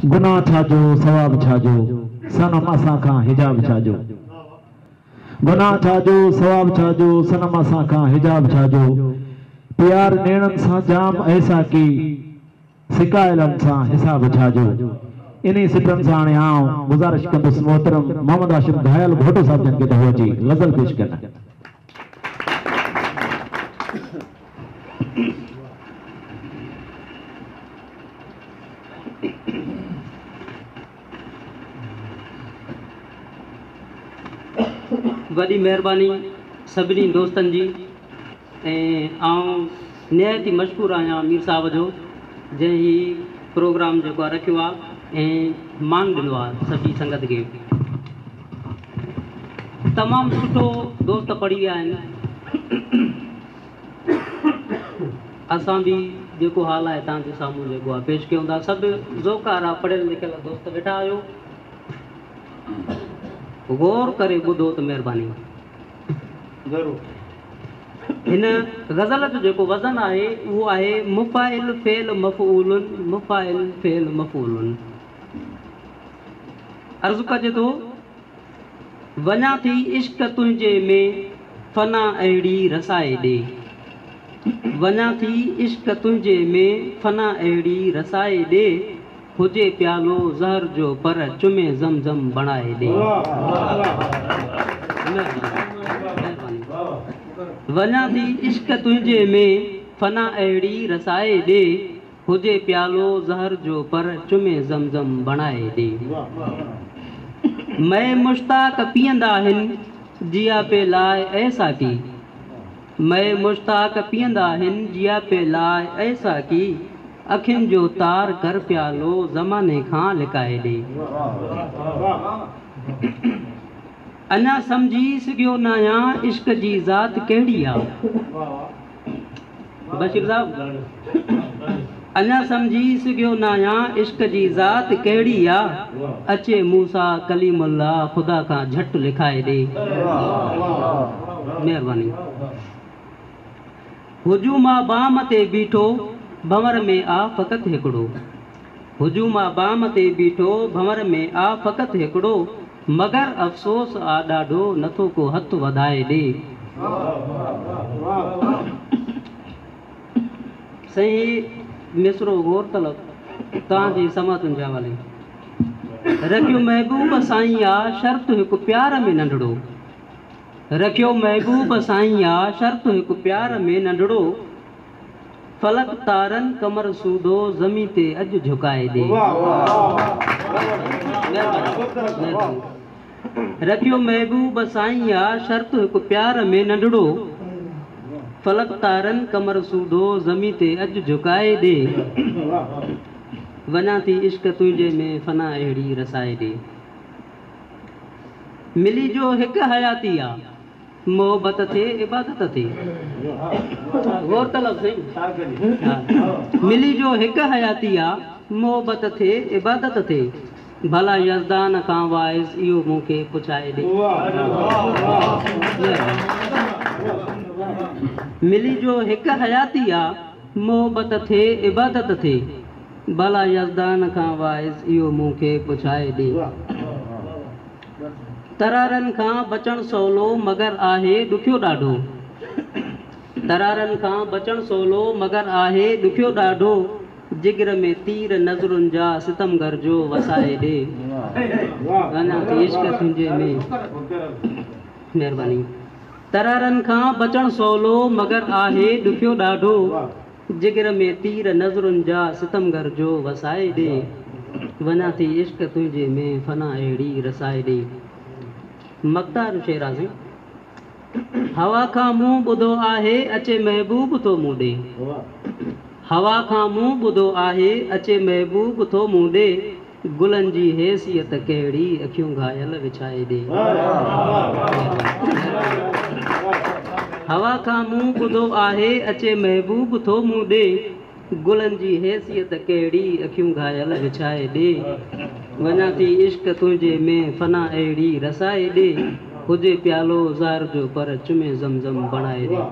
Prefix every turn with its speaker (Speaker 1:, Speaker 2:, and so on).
Speaker 1: گناهه ڇا جو، ثواب ڇا جو، صنم اسان کان حجاب ڇا جو. گناهه ڇا جو، ثواب ڇا جو، صنم اسان کان حجاب ڇا جو. پيار نيڻن سان جام اي ساقي، سڪايلن سان حساب ڇا جو. انهي سٽن سان هاڻي آئون گذارش ڪندس محترم محمد هاشم گهايل گهوٽو صاحب جن کي ته هو اچي غزل پيش ڪن.
Speaker 2: وڏي مهرباني سڀني دوستن جي ۽ آئون نهايت ئي مشڪور آهيان مير صاحب جو جنهن هي پروگرام جيڪو آهي رکيو آهي ۽ مان ڏنو آهي سڄي سنگت کي. تمام سٺو دوست پڙهي ويا آهن. اسان به جيڪو حال آهي توهان جي سامهون جيڪو آهي پيش ڪيون ٿا. سڀ ذوق وارا پڙهيل لکيل دوست ويٺا آهيو، غور ڪري ٻڌو ته مهرباني.
Speaker 3: ضرور.
Speaker 2: هن غزل جو جيڪو وزن آهي اهو آهي مفاعل فعل مفعول مفاعل فعل مفعول. عرض ڪجي ٿو، وڃان ٿي عشق تنهنجي ۾ فنا اهڙي رسائي ڏي. وڃان ٿي عشق تنهنجي ۾ فنا اهڙي رسائي ڏي. هجي پيالو زهر جو پر چمي زمزم بڻائي ڏي. وڃان ٿي عشق تنهنجي ۾ فنا اهڙي رسائي ڏي. هجي پيالو زهر جو پر چمي زمزم بڻائي ڏي. مئي مشتاق پيئندا هن جياپي لاء اي ساقي. مئي مشتاق پيئندا هن جياپي لاء اي ساقي. اکين جو تار ڪر پيالو زماني کان لڪائي ڏي. اڃا سمجهي سگهيو ناهيان عشق جي ذات ڪهڙي آ. بشير صاحب اڃا سمجهي سگهيو ناهيان عشق جي ذات ڪهڙي آ. اچي موسيٰ ڪليم الله خدا کان جهٽ لکائي ڏي. مهرباني. هجوم آ بام تي بيٺو ڀنور ۾ آ فقط هڪڙو. هجوم آ بام تي بيٺو ڀنور ۾ آ فقط هڪڙو. مگر افسوس آ ڏاڍو نٿو ڪو هٿ وڌائي ڏي. سائين هي مصرعو غور طلب توهان جي سماعتن جي حوالي. رکيو محبوب سائين آ شرط هڪ پيار ۾ ننڍڙو. رکيو محبوب سائين آ شرط هڪ پيار ۾ ننڍڙو. فلڪ تارن قمر سودو زمين تي اڄ جهڪائي ڏي. رکيو محبوب سائين آ شرط هڪ پيار ۾ ننڍڙو. فلڪ تارن قمر سودو زمين تي اڄ جهڪائي ڏي. وڃان ٿي عشق تنهنجي ۾ فنا اهڙي رسائي ڏي. ملي جو هڪ حياتي آ محبت ٿئي عبادت ٿئي. غور طلب سائين. ملي جو هڪ حياتي آ محبت ٿئي عبادت ٿئي. ڀلا يزدان کان واعظ اهو مون کي پڇائي ڏي. ملي جو هڪ حياتي آ محبت ٿئي عبادت ٿئي. ڀلا يزدان کان واعظ اهو مون کي پڇائي ڏي. ترارن کان بچڻ سولو مگر آهي ڏکيو ڏاڍو. ترارن کان بچڻ سولو مگر آهي ڏکيو ڏاڍو. جگر ۾ تير نظرن جا ستمگر جو وسائي ڏي. وڃان ٿي عشق تنهنجي ۾. مهرباني. ترارن کان بچڻ سولو مگر آهي ڏکيو ڏاڍو. جگر ۾ تير نظرن جا ستمگر جو وسائي ڏي. وڃان ٿي عشق تنهنجي ۾ فنا اهڙي رسائي ڏي. مقطع جو شعر آ سائين. هوا کان مون ٻڌو آهي اچي محبوب ٿو مون ڏي. هوا کان مون ٻڌو آهي اچي محبوب ٿو مون ڏي. گلن جي حيثيت ڪهڙي اکيون گهايل وڇائي ڏي. هوا کان مون ٻڌو آهي اچي محبوب ٿو مون ڏي. گلن جي حيثيت ڪهڙي اکيون گهايل وڇائي ڏي. وڃان ٿي عشق تنهنجي ۾ فنا اهڙي رسائي ڏي. هجي پيالو زهر جو پر چمي زمزم بڻائي ڏي.